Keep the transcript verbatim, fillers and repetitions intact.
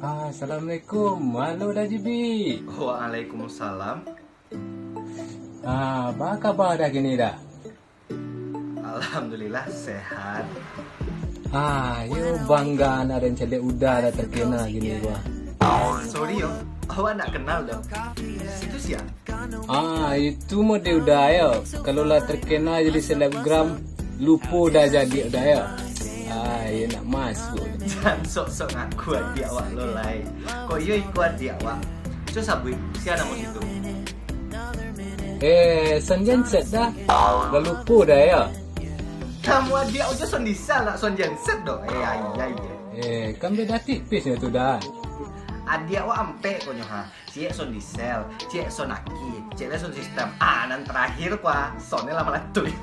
Ah, assalamualaikum. Halo Da Jibi. Waalaikumsalam. Ah, baa kaba Da kini Da? Alhamdulillah sehat. Ah, yo bangga anak den caliak Uda Da terkena kini ko. Sorry yo, awak ndak kenal doh. Itu sia? Ah, itu mode Uda yo. Kalau lah terkena jadi selebgram, lupo Da jadi Uda yo. Ah, yo nak masuk. Jan sok-sok ngaku adiak awak lo lai. Kok iyo iko adiak awak? Cubo sabuik, sia namo situ? Eh, Son Genset Da. Lah lupo Da yo. Namo adiak awak Son Diesel, ndak Son Genset doh. Eh, ayai. Eh, kan beda tipis nyo tu Da. Adiak awak ampek ko nyo ha. Ciek Son Diesel, ciek Son Aki, ciek lai Son System. Ah, nan terakhir ko ah, Son-nyo lah malatuih.